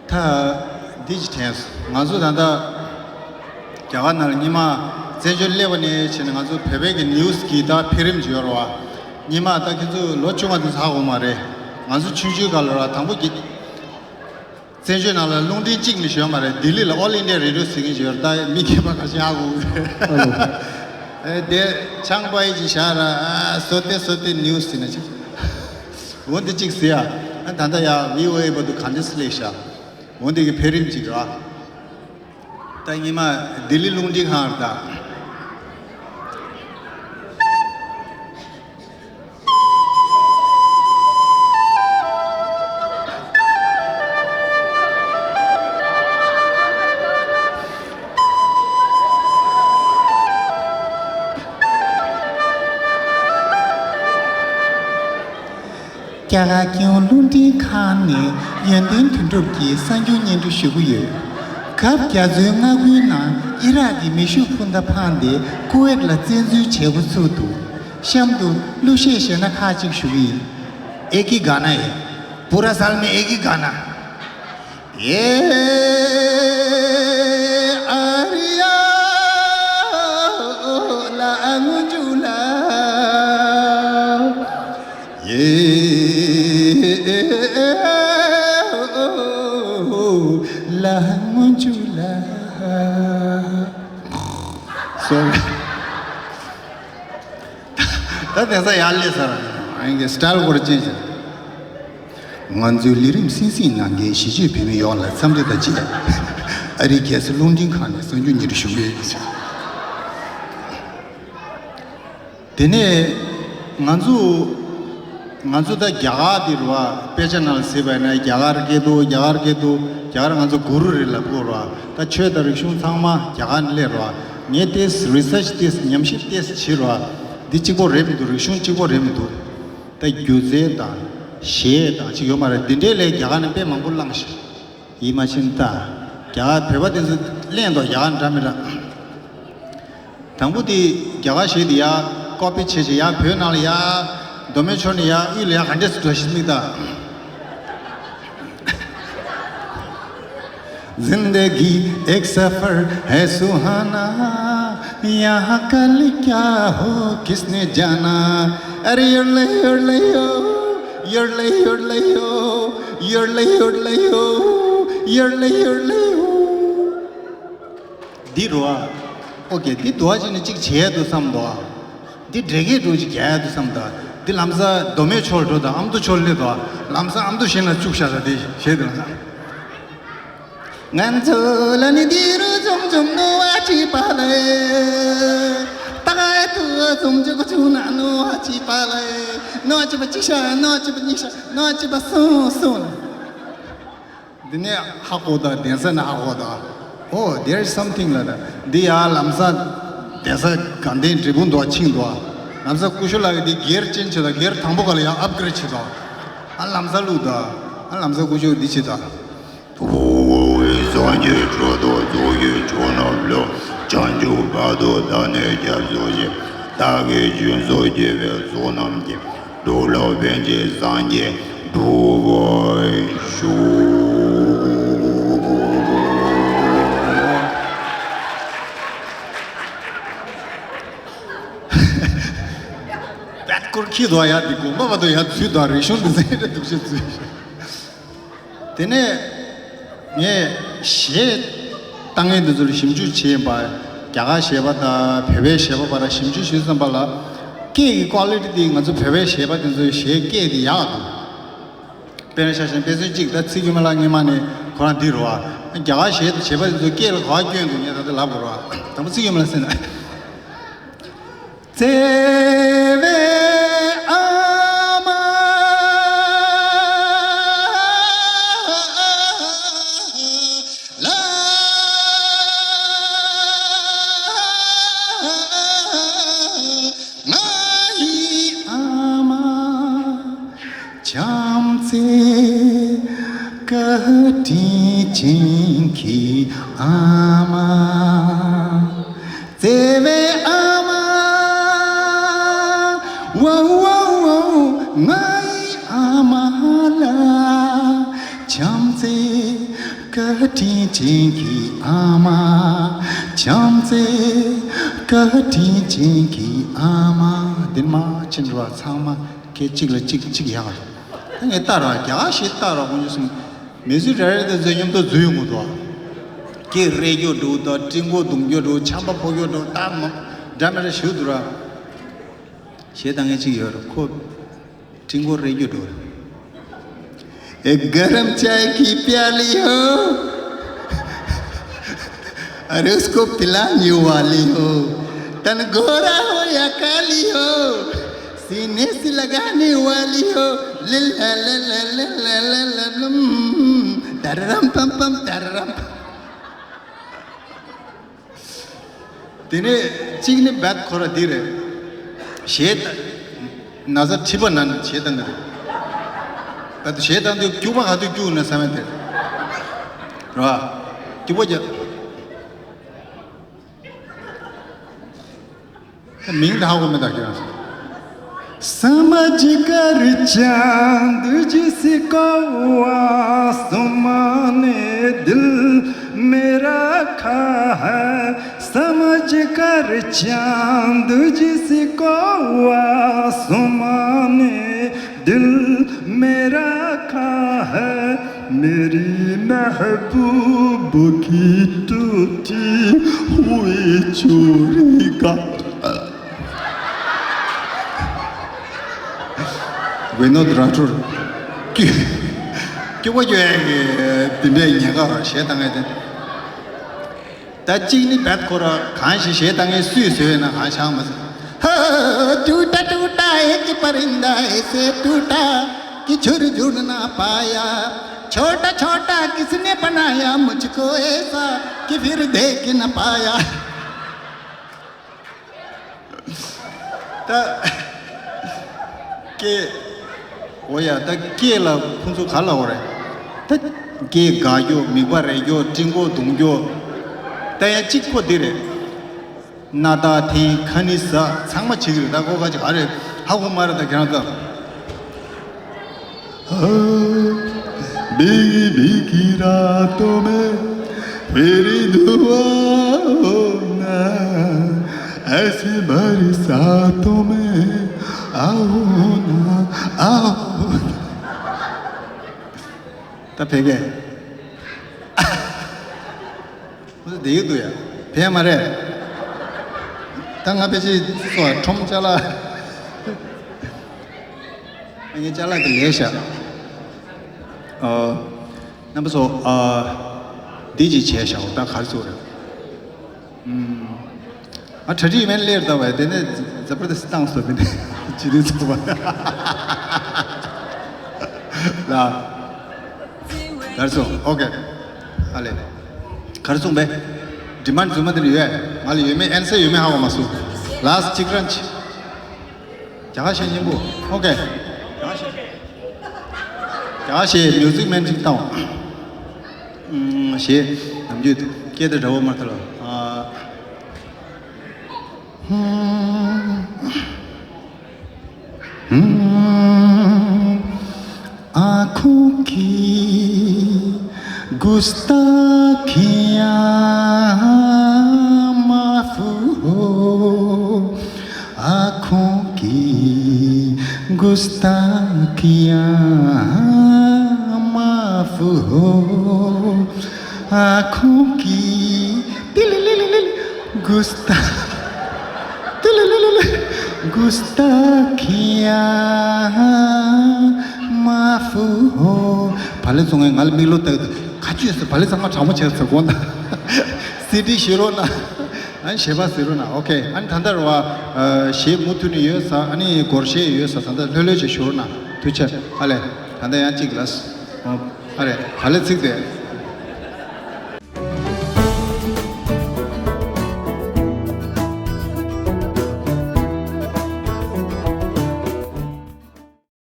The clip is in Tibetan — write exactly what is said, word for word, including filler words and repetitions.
ད་འདི་ཅིག་དྲན་སོང་། ང་ཚོ་ད་ལྟ་རྒྱ་གར་ནང་ལ་སྔོན་མ་བཙན་བྱོལ་སླེབས་པ་ནས་བྱས་ནས་ང་ཚོ་བོད་པའི་གི་ནིའུ་སི་གི་ད་འཕེལ་རིམ་ཅིག་ཡོད་རེད་བ། སྔོན་མ་ད་ཁྱེད་ཚོ་ལོ་ཆུང་བ་དེ་ཚོ་ཧ་གོ་མ་རེད། ང་ཚོ་ཆུང་ཆུང་སྒང་ལ་ར་དང་པོ་གི་བཙན་བྱོལ་ནང་ལ་རླུང་འཕྲིན་གཅིག་མི་ཤོད་མ་རེད། ལྡི་ལི་ལ་All India Radio ཟེར་མཁན་ཅིག་ཡོད་རེད། ད་མི་སྐྱེས་པ་ཁ་ཤས་ཧ་གོ་གི་རེད། ཨ་ལོ། ཨེ་དེ་ཆང་པ་ཡི་ཅིག་བཞག་ར། ཨ་སོ་ཏེ་སོ་ཏེ་ནིའུ་སི་ཟེར་ན་ཅིག་འོ་འདི་གཅིག་ཟེར་ཡ། ཨ་ད་ལྟ་ཡ་བྷི་ཨོ་ཨེ་བར་དུ་ག་འདྲ་སེ་སླེབས་ཤག་འོ་འདི་གི་འཕེལ་རིམ་ཅིག་ར། ད་སྔོན་མ་ལྡི་ལི་རླུང་འཕྲིན་ཁང་རེད་ད། རྒྱ་གར་རྒྱལ་ཡོངས་རླུང་འཕྲིན་ཁང་ནས་ཡོན་ཏན་དོན་གྲུབ་ཀྱིས་གསར་འགྱུར་སྙན་སྒྲོན་ཞུ་གི་ཡོད། སྐབས་རྒྱ་མཚོའི་མངའ་ཁུལ་ནང་ཨི་རག་གི་མེ་ཤུགས་འཕུར་མདའ་འཕངས་ཏེ་ཀུ་ཝེད་ལ་བཙན་འཛུལ་བྱས་འགོ་ཚུགས་འདུག་གཤམ་དུ་གླུ་གཞས་གཞས་སྣ་ཁག་ཅིག་ཞུ་གི་ཡིན། एक ही गाना है, पूरा साल में एक ही गाना। ये आर्या लांगुजुला, ये लांगुजुला। Sorry. ད་དེང་སང་ཡར་སླེབས་ཚར། ཨ་ནི་སི་ཊལ་སྐོར་ཅན་ཞིག་ང་ཚོའི་ལས་རིམ་གསན་གཟིགས་གནང་མཁན་གཞིས་བྱེས་བོད་མི་ཡོངས་ལ་འཚམས་འདྲི་དང་བཅས། ཨ་རིའི་རྒྱལ་ས་རླུང་འཕྲིན་ཁང་ནས་གསར་འགྱུར་སྙན་སྒྲོན་ཞུ་གི་ཡིན། དེ་ནས་ང་ཚོ་ང་ཚོ་ད་རྒྱ་གར་འདི་རུ་བ་དཔེ་ཆ་ནང་ལ་གཟིགས་པ་ཡིན་ན་རྒྱ་གར་སྐད་འདུག་རྒྱ་གར་སྐད་འདུག་རྒྱ་གར་ང་ཚོ་གུ་རུ་རེད་ལབ་དགོས་རུ་བ། ད་ཆོས་དང་རིག་གཞུང་ཚང་མ་རྒྱ་གར་ནས་སླེབས་རུ་བ། ངས་ཏེས་རི་སར་ཆི་ཏེས་ཉམས་ཞིབ་ཏེས་བྱེད་རུ་བ། འདི་གཅིག་པོ་རེད་མི་འདུག་རིག་གཞུང་གཅིག་པོ་རེད་མི་འདུག་ད་སྒྱུ་རྩལ་དང་གཞས་དང་ཅིག་ཡོད་མ་རེད། འདི་འདྲའི་ལས་རྒྱ་གར་ནས་དཔེ་མང་པོ་བླངས་ཤག་ཡིད་མ་ཆེས་ད། རྒྱ་གར་བོད་པ་དེ་ཚོ་གླེང་དོ་རྒྱ་གར་འདྲ་མི་འདྲ། དང་པོ་དེ་རྒྱ་གར་གཞས་དེ་ཡ་ཀོ་པི་བྱས་བྱས་ཡ་བོད་ནང་ལ་ཡ་མདོ་སྨད་ཕྱོགས་ནས་ཡ་དབུས་ལ་ཡ་ག་འདྲས་སུ་འགྲོ་ཤེས་མིག་ད། زندگی ایک سفر ہے سہانا، یہاں کل کیا ہو کس نے جانا۔ अरे योडले योडले यो, योडले योडले यो, योडले योडले यो, योडले योडले यो। འདི་རོ། ཨོ་ཀེ། འདི་དུ་བ་ཅིག་ནི་གཅིག་བྱས་འདུག་བསམ་འདུག་འདི་འདྲེ་གས་འགྲོ་ཅིག་རྒྱག་ཡ་འདུག་བསམ་འདུག་འདི་ལམ་སང་མདོ་སྨད་ཕྱོགས་འགྲོ་དང་ཨ་མདོ་ཕྱོགས་སླེབས་འདུག་ལམ་སང་ཨ་མདོ་གཞས་ནང་བཅུག་བཞག་ད་འདི་བྱས་འདུག་ལམ་སང་། ང་ཚོ་ལ་ནི་འདི་རུ་འཛོམས་འཛོམས་ནོ་བ་ཅི་པ་ལེ། ཏག་ཏུ་འཛོམས་འཇུག་ཆུ་ན་ནོ་བ་ཅི་པ་ལེ། ནོ་བ་ཅི་པ་གཅིག་ཤ་ནོ་བ་ཅི་པ་གཉིས་ཤ་ནོ་བ་ཅི་པ་གསུམ་གསུམ་ལ། འདི་ནས་ཧ་གོ་ད་གདན་ས་ནས་ཧ་གོ་ད། Oh, there is something like that. འདི་ཡ་ལམ་སང་གདན་ས་དགའ་ལྡན་འབྲས་སྤུངས་འདུག་ཕྱིན་འདུག་ལམ་སང་སྐུ་ཞབས་ལགས་ཀྱིས་འདི་སྒེར་ཅན་བྱེད་ད་སྒེར་དང་པོ་ག་ལ་ཡ་ཨབ་གྷི་རེད་བྱེད་ད། ཨ་ལམ་སང་བླུགས་ད། ཨ་ལམ་སང་སྐུ་ཞབས་འདི་བྱེད་ད། འོ་སངས་རྒྱས་ཁྲོ་ཐོག་ཚོགས་ཀྱི་མཆོག་རྣམས་ལ། བྱང་ཆུབ་བར་དུ་བདག་ནི་སྐྱབས་སུ་མཆི། བདག་གིས་སྦྱིན་སོགས་བགྱིས་པའི་ཚོགས་རྣམས་ཀྱིས། སྟོབས་ལ་ཕན་ཕྱིར་སངས་རྒྱས་འགྲུབ་པར་ཤོག་པད་སྐོར་ཁྱི་དོ་ཡ་འདི་དགོན་པ་བ་དོ་ཡ་ཚུལ་དང་རིག་གཞུང་འདི་ཚེ་རེ་འདུག་ཤེས་ཚུལ། དེ་ནས་ངས་གཞས་བཏང་མཁན་འདི་ཚོ་ལ་ཞིབ་འཇུག་བྱས་པ། རྒྱ་གར་གཞས་པ་དང་བོད་པའི་གཞས་པ་བར་ཞིབ་འཇུག་བྱས་ཙམ་པ་ལ། སྐད་ཀྱི་ཀོ་ལི་ཊི་འདི་ང་ཚོ་བོད་པའི་གཞས་པ་འདི་ཚོའི་གཞས་སྐད་འདི་ཡག་འདུག་དཔེར་ན་ཆ་བཞག་ན་དཔེ་མཚོན་གཅིག་ད་ཚིག་ཡུ་མ་ལ་སྔོན་མ་ནས་ཁོ་རང་འདི་རོ་ཨ། རྒྱ་གར་གཞས་དང་བྱས་པ་འདི་ཚོའི་སྐད་ལ་ག་བ་སྐྱོན་འདུག་ངས་ད་ལྟ་ལབ་དགོས་རོ་ཨ། དང་པོ་ཚིག་ཡུ་མ་ལ་ཟེར་ན། བརྩེ་བའི་ཨ་མ་ལགས། ང་ཡི་ཨ་མ། བྱམས་བརྩེ་བཀའ་དྲིན་ཅན་གྱི་ཨ་མ། བརྩེ་བའི་ཨ་མ། ཝའོ་ཝའོ་ཝའོ། ང་ཡི་ཨ་མ་ལགས། བྱམས་བརྩེ་ བཀའ་དྲིན་ཅན་གྱི་ཨ་མ། བྱམས་བརྩེ་བཀའ་དྲིན་ཅན་གྱི་ཨ་མ། འདི་མ་ཕྱིན་འགྲོ་བ་ཚང་མ་སྐད་གཅིག་ལ་གཅིག་གཅིག་ཡག་རེད། ད་ངས་ལྟ་ར་རྒྱ་གར་ཞིག་ལྟ་ར་དགོངས་རྒྱུ་སོང་། མི་ཚོས་རེ་རེ་དེ་ཚོའི་མཉམ་དུ་འཛུལ་ཡོང་གི་འདུག་སྐད་རེ་རྒྱུ་འགྲོ་དང་། ཀྲིན་ཀོ་རྡུང་རྒྱུ་འགྲོ། ཆམ་པ་ཕོག་རྒྱུ་འགྲོ། ད་མ་འདྲ་མི་འདྲ་ཞུ་འདུག་ར། གཞས་བཏང་མཁན་གཅིག་ཡོད་རེད། ཁོ་ཀྲིན་ཀོ་རེ་རྒྱུ་འགྲོ་རེད། ए गरम चाय की प्याली हो, अरे उसको पिलाने वाली हो, तन गोरा हो या काली हो, सीने से लगाने वाली हो, लल्ला लल्ला लल्ला लल्ला लम, तररम पम पम तररम पम। དེ་ནས་གཅིག་ནི་རྦད་ཁོ་ར་འདི་རེད། གཞས་ད། ན་ཚ་མཁྲིས་པ་ན་ནས་གཞས་བཏང་གི་རེད། ད་དུ་གཞས་བཏང་དུས་སྐྱུག་པ་ག་དུས་སྐྱུག་ན་བསམ་ཡ་དེ་རེད། ར། སྐྱུག་པ་རྒྱག་ད་མིང་ད་ཧ་གོ་མེད་ད་ཁྱེད་རང་ཚོ། समझ कर चांद जिसको आसमां ने दिल में रखा है, समझ कर चांद जिसको आसमां ने दिल में रखा है, मेरी महबूब की टूटी हुई चूड़ी का विनोद राठौर ཀྱི་ཀྱི་བ་ཀྱི་དེ་འདྲའི་ཉེན་ཁ་བ་གཞས་བཏང་ངེས་དེ། ད་གཅིག་ནི་རྦད་ཁོ་ར་གང་ཞིག་གཞས་བཏང་ངེས་སུས་བཟོས་ཡོད་ན་གང་ཤང་མ་ཟེར། ཧ། टूटा टूटा एक परिंदा ऐसे टूटा कि झुरझुर ना पाया। छोटा छोटा किसने बनाया मुझको ऐसा कि फिर देख न पाया। ད། སྐད། འོ་ཡ། ད་སྐད་ལ་ཁོང་ཚོ་ག་ལ་འོ་རེད། ད་སྐད་འགག་རྒྱུ། མིད་པ་རེག་རྒྱུ། ཀྲིན་ཀོ་རྡུང་རྒྱུ། ད་ཡང་གཅིག་ཁོ་འདི་རེད། སྣ་ཐག་འཐེན། ཁ་ནི་ཟ། ཚང་མ་བྱེད་ཀྱི་རེད། ད་ཁོ་ག་ཅིག་ག་རེད། ཧ་གོ་མ་རེད། ད་ཁྱེད་རང་ཚོ། भीगी भीगी रातों में फिर दुआ होना, ऐसी बरसातों में आओ ना, आओ ना। ད་ཕེབས་གས། ཁོ་ཚོ་བསྡད་ཀྱི་འདུག་ཡ། ཕེབས་མ་རེད། ད་ང་ཕལ་ཆེར་ཚོ་ཁྲོམ་ཅ་ལག་ངའི་ཅ་ལག་གི་ལས་བྱ། ཨ། རྣམ་པ་ཚོ། ཨ། འདི་ཅིག་བྱས་བཞག་ད་ག་རེ་ཚོ་རེད། ཨུམ། ཨ། གྲ་སྒྲིག་མེད་སླེབས་ད་བས་དེ་ནས་ཛ་པར་དེ་སི་བཏང་སོ་མི་འདུག་ཇི་དུས་ཚོགས་པ། ལ། གར་སོང་། ཨོ་ཀེ། ཨ་ལེ། གར་སོང་བས། ཌི་མན་རྫུན་མ་དེ་ལ་ཡོད། ང་ལ་ཡོད་མེད་ཨན་སར་ཡོད་མེད་ཧ་གོ་མ་སོང་། ལ་སི་ཊི་གཅིག་རང་ཅི། རྒྱ་གར་གཞས་སྙན་པོ། ཨོ་ཀེ། རྒྱ་གར་གཞས། རྒྱ་གར་གཞས་མིའུ་ཛིག་མེན་ཅིག་བཏང་། ཨུམ། གཞས་ནམ་རྒྱུན་སྐད་དེ་འདྲ་བོ་མ་ཐལ། ཨ། आंखों की गुस्ताखियां माफ हो, आंखों की गुस्ताखियां माफ हो, आंखों की गुस्ता गुस्ताखियां माफ हो། བག་ལེབ་བཙོང་མཁན་ང་ལ་མིག་ལོག་བལྟས་འདུག་ག་ཅི་ཡོད་ཟེར། བག་ལེབ་ཚང་མ་གྲང་མོ་བྱས་ཟེར་གོ་ན། སི་ཌི་བཞེས་རོགས་གནང་། ཨ། གཞས་པ་ཟེར་རོགས་གནང་། ཨོ་ཀེ། ཨ་ནི་ད་ལྟ་རེད་བ། ཨ། གཞས་མུ་མཐུད་ནས་ཡོད་ས། ཨ་ནི་སྒོར་གཞས་ཡོད་ས། ད་ལྟ་ལྷོད་ལྷོད་བྱས་བཞུགས་རོགས་གནང་། ཐུགས་རྗེ་ཆེ། ཨ་ལེ། ད་ལྟ་ཡང་གཅིག་ལ། ཨ་ལེ། བག་ལེབ་ཚིག་དེ།